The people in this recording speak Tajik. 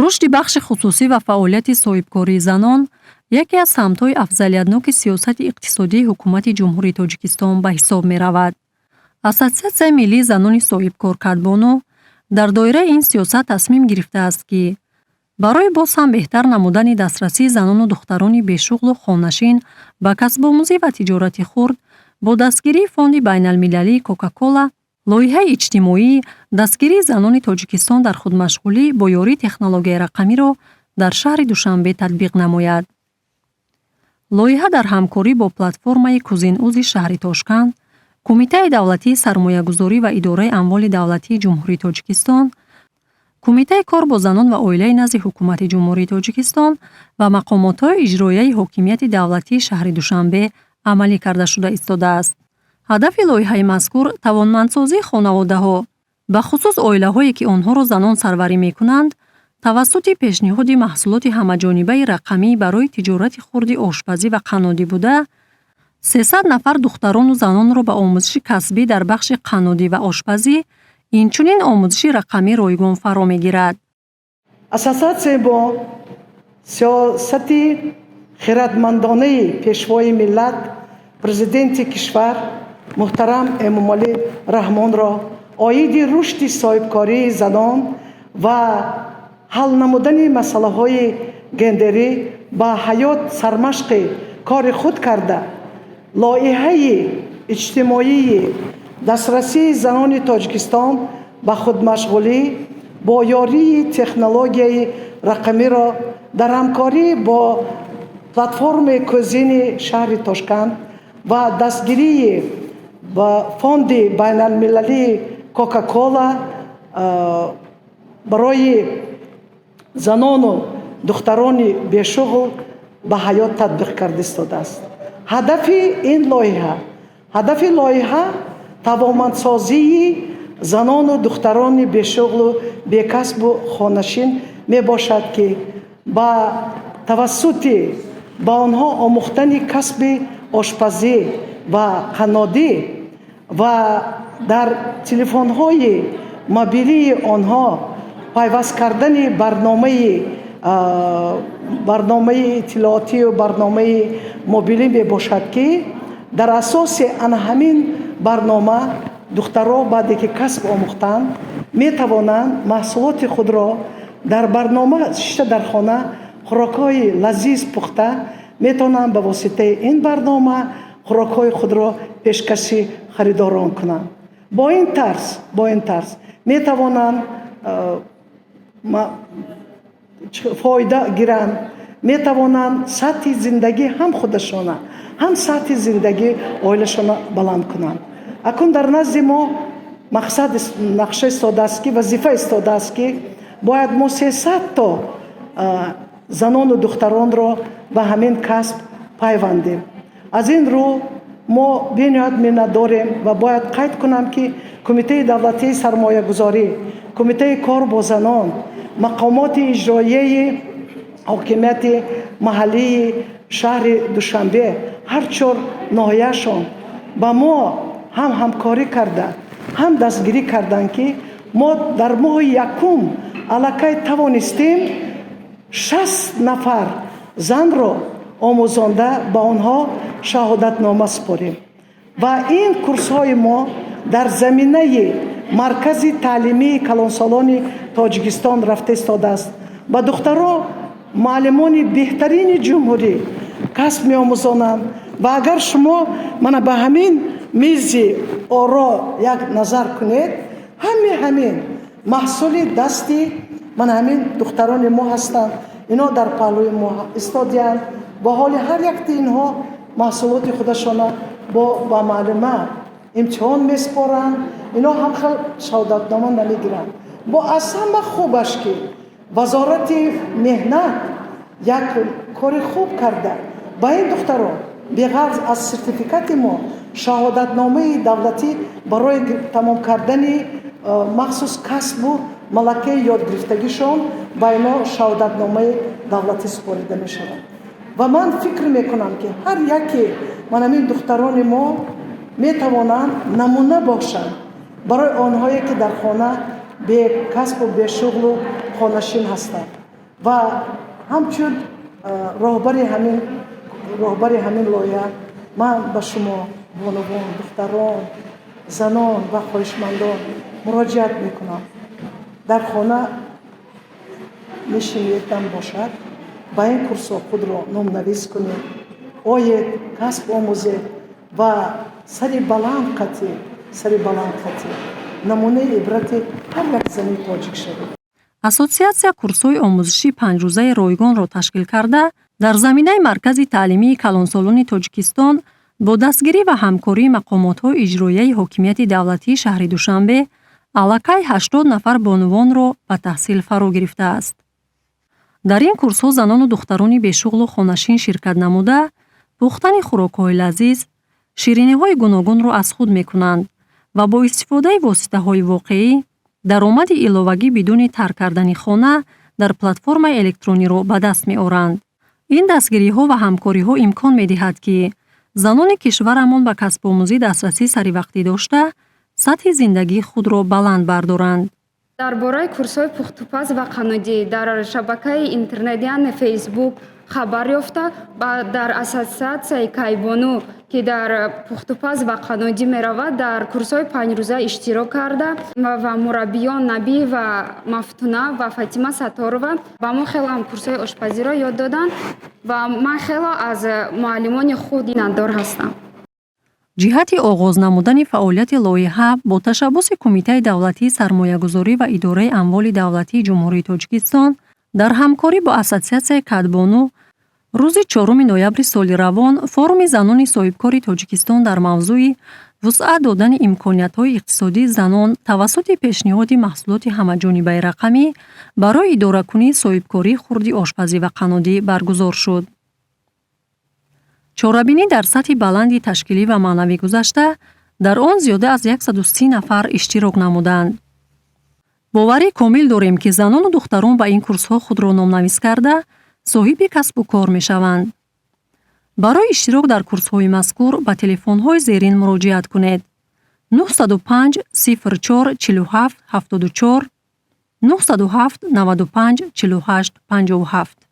Рушди бахши хусусӣ ва фаъолияти соҳибкории занон яке аз самтҳои афзалиятноки сиёсати иқтисодии Ҳукумати Ҷумҳурии Тоҷикистон ба ҳисоб меравад. Ассотсиатсияи миллии занони соҳибкор «Кадбону» дар доираи ин сиёсат тасмим гирифтааст, ки барои боз ҳам беҳтар намудани дастрасии занону духтарони бешуғлу хонашин ба касбомӯзӣ ва тиҷорати хурд бо дастгирии Фонди байналмилалии «Кока-Кола» лоиҳаи иҷтимоӣ «Дастгирии занони Тоҷикистон дар худмашғулӣ бо ёрии технологияи рақамиро» дар шаҳри Душанбе татбиқ намояд. Лоиҳа дар ҳамкорӣ бо платформаи «Кузин-узи» шаҳри Тошканд, Кумитаи давлатии сармоягузорӣ ва идораи амволи давлатии Ҷумҳурии Тоҷикистон, Кумитаи кор бо занон ва оилаи назди Ҳукумати Ҷумҳурии Тоҷикистон ва мақомотҳои иҷроияи ҳокимияти давлатии шаҳри Душанбе амалӣ карда шуда истодааст. Ҳадафи лоиҳаи мазкур тавонмандсозии хонаводаҳо, бахусус оилаҳое, ки онҳоро занон сарварӣ мекунанд, тавассути пешниҳоди маҳсулоти ҳамаҷонибаи рақамӣ барои тиҷорати хурди ошпазӣ ва қаннодӣ буда, 300 нафар духтарону занонро ба омӯзиши касбӣ дар бахши қаннодӣ ва ошпазӣ, инчунин омӯзиши рақамӣ ройгон фаро мегирад. Ассотсиатсия бо сиёсати хирадмандонаи Пешвои миллат, Президенти кишвар муҳтарам Эмомалӣ Раҳмонро оиди рушди соҳибкории занон ва ҳал намудани масъалаҳои гендерӣ ба ҳаёт сармашқи кори худ карда, лоиҳаи иҷтимоии дастрасии занони Тоҷикистон ба худмашғулӣ бо ёрии технологияи рақамиро дар ҳамкорӣ бо платформаи «Кӯзини» шаҳри Тошканд ва дастгирии ба Фонди байналмилалии «Кока-Кола» барои занону духтарони бешуғл ба ҳаёт татбиқ карда истодааст. Ҳадафи ин лоиҳа, ҳадафи лоиҳа тавонмандсозии занону духтарони бешуғлу бекасбу хонашин мебошад, ки ба тавассути ба онҳо омӯхтани касби ошпазӣ ва қаннодӣ ва дар телефонҳои мобилии онҳо пайваст кардани барномаи иттилоотию барномаи мобилӣ мебошад, ки дар асоси ана ҳамин барнома духтаро баъде ки касб омӯхтанд, метавонанд маҳсулоти худро дар барнома шишта, дар хона хӯрокҳои лазиз пухта метавонанд, ба воситаи ин барнома хӯрокҳои худро пешкаши харидорон кунанд. Бо ин тарз метавонанд фоида гиранд, метавонанд сатҳи зиндагӣ ҳам худашона, ҳам сатҳи зиндагии оилашона баланд кунанд. Акнун дар назди мо мақсад, нақша истодааст, ки вазифа истодааст, ки бояд мо 300 то занону духтаронро ба ҳамин касб пайвандем. Аз ин рӯ мо бениҳоят миннатдорем ва бояд қайд кунам, ки Кумитаи давлатии сармоягузорӣ, Кумитаи кор бо занон, мақомоти иҷроияи ҳокимияти маҳаллии шаҳри Душанбе, ҳар чор ноҳияшон ба мо ҳам ҳамкорӣ карда, ҳам дастгирӣ карданд, ки мо дар моҳи якум аллакай тавонистем 60 нафар занро омӯзонда, ба онҳо шаҳодатнома супорем. Ва ин курсҳои мо дар заминаи Маркази таълимии калонсолони Тоҷикистон рафта истодааст. Ба духтаро муаллимони беҳтарини ҷумҳурӣ касб меомӯзонанд. Ва агар шумо мана ба ҳамин мизи оро як назар кунед, ҳамин маҳсули дасти мана ҳамин духтарони мо ҳастанд. Ино дар паҳлӯи мо истодиянд. Бо ҳоли ҳар якти инҳо маҳсулоти худашона бо ба муаллима имтиҳон месупоранд. Ино ҳам хел шаҳодатнома намегиранд. Бо аз ҳама хубаш, ки Вазорати меҳнат як кори хуб карда, ба ин духтарон беғарз аз сертификати мо шаҳодатномаи давлатӣ барои тамом кардани махсус касбу малакаи ёдгирифтагишон ба ино шаҳодатномаи давлатӣ супорида мешавад. Ва ман фикр мекунам, ки ҳар яке ман ҳамин духтарони мо метавонанд намуна бошанд барои онҳое, ки дар хона бекасбу бешуғлу хонашин ҳастанд. Ва ҳамчун роҳбари ҳамин лоиҳа ман ба шумо, бонувон, духтарон, занон ва хоҳишмандон муроҷиат мекунам: дар хона нишинедам бошад, ба ин курсҳо худро номнавис кунед, оед, касб омӯзед ва сари баланд қатӣ намунаи ибрати ҳар як зани тоҷик шавед. Ассотсиатсия курсҳои омӯзишии 5-рӯзаи ройгонро ташкил карда, дар заминаи Маркази таълимии калонсолони Тоҷикистон бо дастгирӣ ва ҳамкории мақомотҳои иҷроияи ҳокимияти давлатии шаҳри Душанбе аллакай 80 нафар бонувонро ба таҳсил фаро гирифтааст. Дар ин курсҳо занону духтарони бешуғлу хонашин ширкат намуда, пухтани хӯрокҳои лазиз, шириниҳои гуногунро аз худ мекунанд ва бо истифодаи воситаҳои воқеӣ даромади иловагӣ бидуни тарк кардани хона дар платформаи электрониро ба даст меоранд. Ин дастгириҳо ва ҳамкориҳо имкон медиҳад, ки занони кишварамон ба касбомӯзӣ дастрасии саривақтӣ дошта, сатҳи зиндагии худро баланд бардоранд. Дар бораи курсҳои пухтупаз ва қаннодӣ дар шабакаи интернет, яъне Фейсбук, хабар ёфта, дар ассотсиатсияи Кайбону, ки дар пухтупаз ва қаннодӣ меравад, дар курсҳои 5-рӯза иштирок карда ва мураббиён Набиева Мафтуна ва Фатима Сатторова ба мо хеле ҳам курсҳои ошпазиро ёд доданд ва ман хело аз муаллимони худ миннатдор ҳастам. Ҷиҳати оғоз намудани фаъолияти лоиҳа бо ташаббуси Кумитаи давлатии сармоягузорӣ ва идораи амволи давлатии Ҷумҳурии Тоҷикистон дар ҳамкорӣ бо Ассотсиатсияи Кадбону рӯзи 4 ноябри соли равон форуми занони соҳибкори Тоҷикистон дар мавзӯи вусъат додани имкониятҳои иқтисодии занон тавассути пешниҳоди маҳсулоти ҳамаҷонибаи рақамӣ барои идоракунии соҳибкории хурди ошпазӣ ва қаннодӣ баргузор шуд. Чорабинӣ дар сатҳи баланди ташкилӣ ва маънавӣ гузашта, дар он зиёда аз 130 нафар иштирок намуданд. Боварӣ комил дорем, ки занону духтарон ба ин курсҳо худро номнавис карда, соҳиби касбу кор мешаванд. Барои иштирок дар курсҳои мазкур ба телефонҳои зерин муроҷиат кунед: 905 04 47 74, 907 95 48 57.